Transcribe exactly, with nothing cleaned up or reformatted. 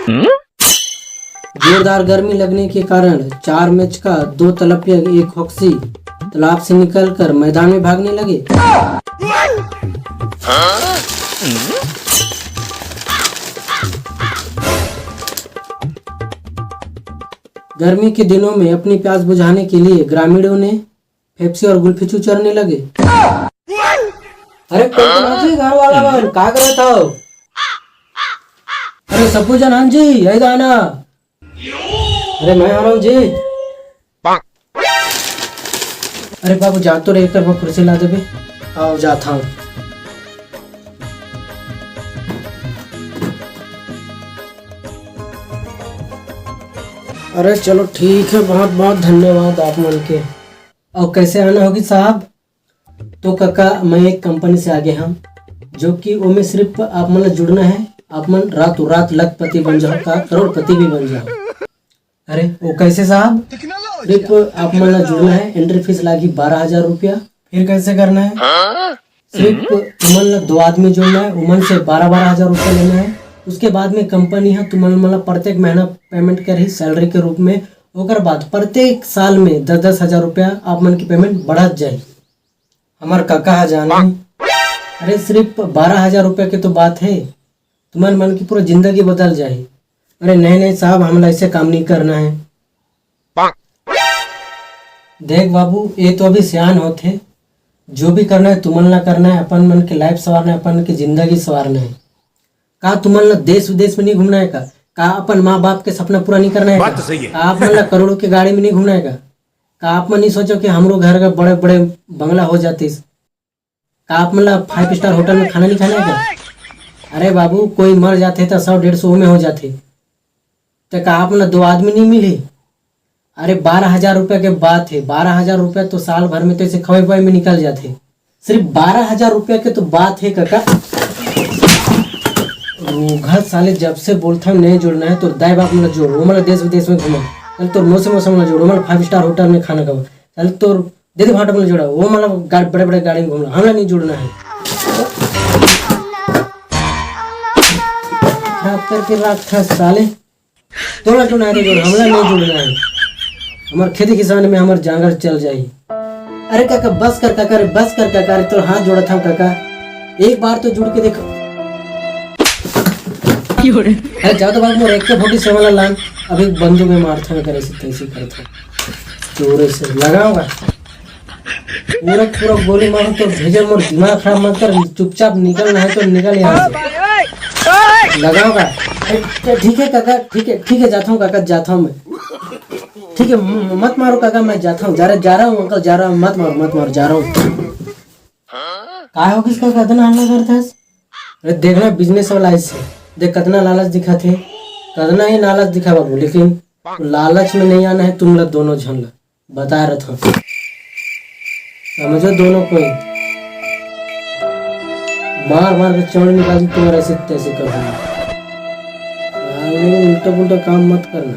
जोरदार गर्मी लगने के कारण चार मेचका, दो तलपिया, एक हॉक्सी तालाब से निकलकर मैदान में भागने लगे। गर्मी के दिनों में अपनी प्यास बुझाने के लिए ग्रामीणों ने पेप्सी और गुल्फी चूचरने लगे। अरे कोटवाल जी, घर वाला मन, का करत हव? अरे सप्पू जन, हाँ जी, यही गाना। अरे मैं आ रहा हूँ जी। अरे बाबू, जा तो रे, एक तरफ कुर्सी ला देबे। आओ, जात हूँ। अरे चलो ठीक है, बहुत बहुत धन्यवाद आप मन के। और कैसे आना होगी साहब? तो काका, मैं एक कंपनी से आगे हूँ, जो कि ओमे सिर्फ आप मन ला जुड़ना है, आप मन रातों रात लखपति बन जाओ, का करोड़पति भी बन जाओ। अरे वो कैसे साहब? सिर्फ आप मन ला जुड़ना है, एंट्री फीस लागी बारह हजार रुपया। फिर कैसे करना है? सिर्फ तुमन ला दो आदमी जोड़ना है, उमन से बारह बारह हजार रुपया लेना है। उसके बाद में कंपनी है तुमन मन ला प्रत्येक महीना पेमेंट करही सैलरी के रूप में। ओकर बाद प्रत्येक साल में दस दस हजार रुपया आप मन की पेमेंट बढ़त जाही। हमार काका हा जाने। अरे सिर्फ बारह हजार रुपया के तो बात है, तुमन मन की पूरा जिंदगी बदल जाही। अरे नहीं नहीं साहब, हमला ऐसे काम नहीं करना है। देख बाबू, ये तो अभी सियान होथे, जो भी करना है तुमन ला करना है, अपन मन के लाइफ संवारना है, अपन के जिंदगी संवारना है। का तुमन ला देश विदेश में नहीं घूमना है का? का अपन माँ बाप के सपना पूरा नहीं करना है बात का? तो सही है। का आप मन ला करोड़ों के गाड़ी में नहीं घूमना है का? का आप मन नहीं सोचो कि हमरो घर का बड़े बड़े बंगला हो जातीस? का आप मन ला फाइव स्टार होटल में खाना नहीं खाना है का? अरे बाबू, कोई मर जाथे तो सौ डेढ़ सौ में हो जाथे, तो का आप मन ला दो आदमी नहीं मिली? अरे बारह हजार रुपया के बात है, बारह हजार रुपया तो साल भर में तो ऐसे खवाई पवाई में निकल जाथे। सिर्फ बारह हजार रुपया के तो बात है काका। रोघा साले, जब से बोलता हूँ नहीं जोड़ना है, तो दाई बाप मन ला जोड़, वो मन ला देश विदेश में घुमा। चल तोर मौसी मौसा मन ला जोड़, वो मन ला फाइव स्टार होटल में खाना खावा। चल तोर दीदी भाटा मन ला जोड़ा, वो मन ला गाड़-, बड़े बड़े गाड़ी में घूमना, हमला नहीं जोड़ना है। खराब करके रखा साले। तोला तो नहीं जोड़, हमला नहीं जोड़ना है। हमार खेती किसान में हमार जांगर चल जाही। अरे काका बस कर काका रे, बस कर काका रे, तोर हाथ जोड़त हूँ काका। एक बार तो जुड़ के देखो। अरे जाओ तो बाबू, मोर एक के फोर्टी सेवन ला लान, अभी बंदूक में मारत हूँ करे से तैसे करत हूँ। जोरे से लगाऊंगा। पूरा पूरा गोली मारूं तो भेजे, मोर दिमाग खराब मत कर, चुपचाप निकल, नहीं तो निकल यहाँ से। लगाऊंगा। ठीक है काका, ठीक है, ठीक है, जाता हूँ काका, जाता हूँ मैं। ठीक है, म-, मत मारो काका, मैं जाता हूँ, जा रहा, जा रहा हूँ अंकल, जा रहा हूँ, मत मारो, मत मारो, जा रहा हूँ। काय होगिस काका, इतना हल्ला करत हस? अरे देखना, बिजनेस वाला ऐसे देख, कितना लालच दिखाथे, कितना ही लालच दिखा बाबू, लेकिन लालच में नहीं आना है तुम लोग दोनों झन ला। बता रहा था। समझो दोनों कोई। मार मार के चौड़ निकाल दी तुम्हारे ऐसे तैसे कर दूंगा। साले उल्टा पुल्टा काम मत करना।